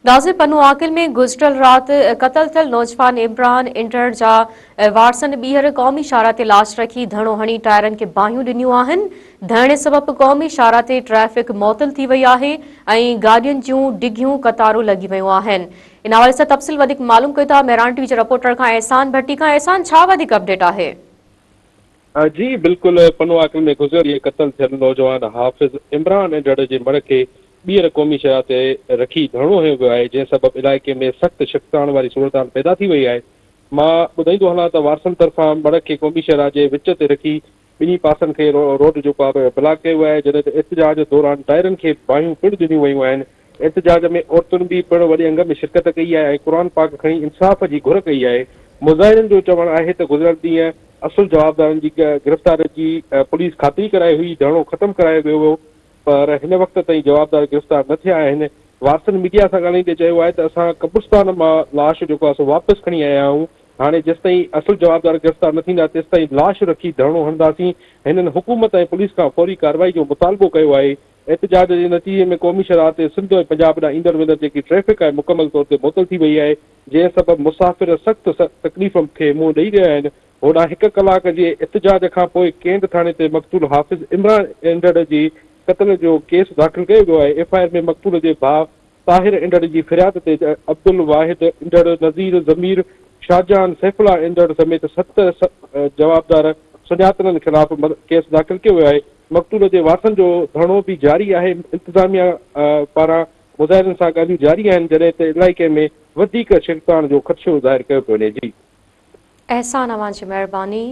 غازي پنو عاقل ۾ گذريل رات قتل ٿيل نوجوان عمران انڊڙ جا وارثن ٻيهر قومي شاهراهه تي لاش رکي ڌرڻو هڻي ٽائرن کي باهيون ڏنيون آهن، ڌرڻي سبب قومي شاهراهه تي ٽريفڪ معطل ٿي وئي آهي ۽ گاڏين جون ڊگهيون قطارون لڳي ويون آهن. ان حوالي سان تفصيل وڌيڪ معلوم ڪيون ٿا مهراڻ ٽي وي جي رپورٽر کان احسان ڀٽي کان احسان ڇا وڌيڪ اپڊيٽ آهي؟ جي بلڪل پنوعاقل ۾ گذريل ڏينهن قتل ٿيل نوجوان حافظ عمران انڍڙ جي مڙهه کي ٻيهر قومي شاهراهه تي رکي ڌرڻو هنيو ويو آهي جنهن سبب علائقي ۾ سخت ڇڪتاڻ واري صورتحال پيدا ٿي وئي آهي مان ٻڌائيندو هلان ته وارثن طرفان مڙهه کي قومي شاهراهه جي وچ تي رکي ٻنهي پاسن کي روڊ جيڪو آهي بلاڪ ڪيو ويو آهي جڏهن ته احتجاج دوران ٽائرن کي باهيون پڻ ڏنيون ويون آهن احتجاج ۾ عورتن به پڻ وڏي انگ ۾ شرڪت ڪئي آهي ۽ قرآن پاڪ کڻي انصاف جي گهر ڪئي آهي. مظاهرين جو چوڻ آهي ته گذريل ڏينهن اصل جوابدارن جي گرفتاري جي پوليس خاطري ڪرائي هئي، ڌرڻو ختم ڪرايو ويو هو پر هن وقت تائين جوابدار گرفتار نه ٿيا آهن. وارثن ميڊيا سان ڳالهائيندي چيو آهي ته اسان قبرستان مان لاش جيڪو آهي سو واپس کڻي آيا آهيون، هاڻي جيستائين اصل جوابدار گرفتار نه ٿيندا تيستائين لاش رکي ڌرڻو هڻنداسين. هنن حڪومت ۽ پوليس کان فوري ڪارروائي جو مطالبو ڪيو آهي. احتجاج جي نتيجي ۾ قومي شاهراهه تي سنڌ ۽ پنجاب ڏانهن ايندڙ ويندڙ جيڪي ٽريفڪ آهي مڪمل طور تي معطل ٿي وئي آهي جنهن سبب مسافر سخت تڪليف کي منهن ڏئي رهيا آهن. هوڏانهن هڪ ڪلاڪ جي احتجاج کان پوء ڪينٽ ٿاڻي تي مقتول حافظ عمران انڊڙ جي قتل جو ڪيس داخل ڪيو ويو آهي. ايف I R ۾ مقتول جي ڀاء طاهر انڊڙ جي فرياد تي عبدالواحد انڊڙ، نذير ضمير، شاهجهان، سيف الله انڊڙ سميت ست جوابدار سڃاتلن خلاف ڪيس داخل ڪيو ويو آهي. مقتول جي وارثن جو ڌرڻو به جاري آهي، انتظاميا پاران مظاهرين سان ڳالهيون جاري آهن، جڏهن ته علائقي ۾ وڌيڪ ڇڪتاڻ جو خدشو ظاهر ڪيو پيو وڃي. جي. احسان اوهان جي مهرباني.